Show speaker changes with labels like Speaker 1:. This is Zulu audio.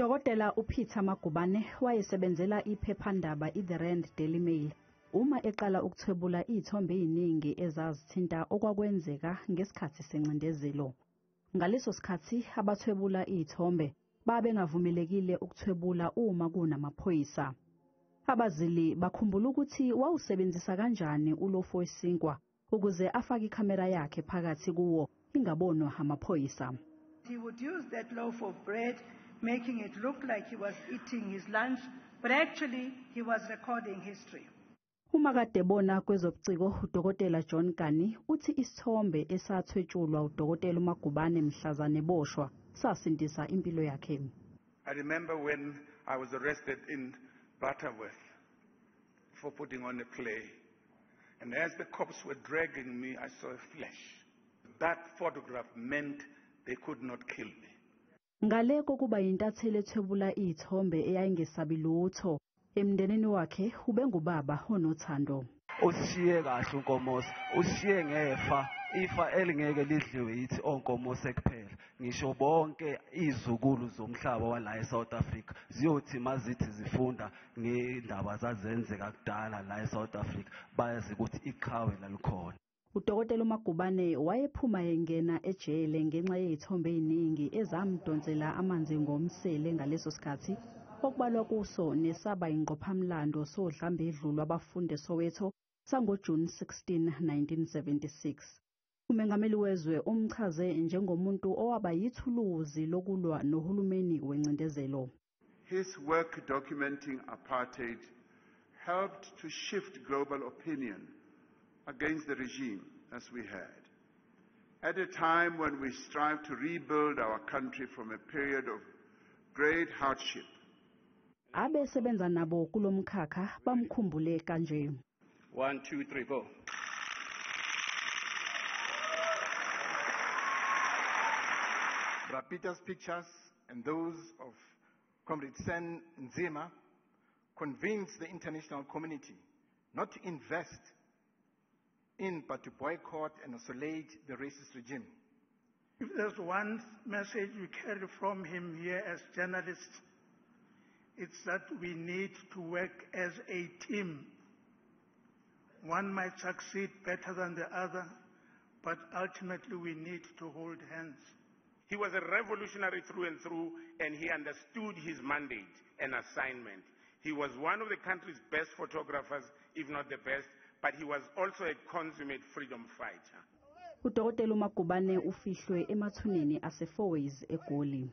Speaker 1: Udokotela uPeter Magubane wayesebenzela iphephandaba iThe Rand Daily Mail uma eqala ukuthwebula izithombe eziningi ezazithinta okwakwenzeka ngesikhathi sencindezelo. Ngaleso sikhathi abathwebula izithombe babengavumelekile ukuthwebula uma kunamaphoyisa. Abazili bakhumbula ukuthi wawusebenzisa kanjani ulofu wesinkwa ukuze afake ikhamera yakhe phakathi kuwo ingabonwa amaphoyisa.
Speaker 2: He would use that loaf of bread, making it look like he was eating his lunch, but actually he was recording history.
Speaker 1: Umakadebona kwezobuciko uDokotela John Kani uthi isithombe esathwetshulwa uDokotela uMagubane mhlazane eboshwa sasindisa impilo yakhe.
Speaker 3: I remember when I was arrested in Butterworth for putting on a play. And as the cops were dragging me, I saw a flash. That photograph meant they could not kill me.
Speaker 1: Ngale kokuba yintatheli ethwebula izithombe eyayingesabi lutho, emndenini wakhe ubengubaba onothando.
Speaker 4: Usishiye kahle uNkomose, usishiye ngefa, ifa elingeke lidliwe yithi oNkomose kuphela. Ngisho bonke izukulu zomhlaba wala eSouth Africa ziyothi mazithi zifunda ngendaba zazenzeka kudala la eSouth Africa, bayazi ukuthi iqhawe lalikhona.
Speaker 1: Udokotela uMagubane wayephuma engena ejele ngenxa yezithombe eziningi ezamdonsela amanzi ngomsele ngaleso sikhathi, okubalwa kuso nesaba ingqophamlando sodlambedlu lwabafundi eSoweto sangoJune 16, 1976. Umengameli wezwe umchaze njengomuntu owaba yithuluzi lokulwa nohulumeni wencindezelo.
Speaker 5: His work documenting apartheid helped to shift global opinion against the regime as we had. At a time when we strive to rebuild our country from a period of great hardship.
Speaker 1: Abesebenza nabo kulomkhakha bamkhumbule kanje.
Speaker 6: 1 2 3 go.
Speaker 7: Peter's pictures and those of Comrade Sen Nzima convinced the international community not to invest in but to boycott and isolate the racist regime.
Speaker 8: If there's one message we carry from him here as journalists, it's that we need to work as a team. One might succeed better than the other, but ultimately we need to hold hands.
Speaker 9: He was a revolutionary through and through, and he understood his mandate and assignment. He was one of the country's best photographers, if not the best, but he was also a consummate freedom fighter.
Speaker 1: Udokotela uMagubane ufihlwe emathuneni aseFourways eGoli.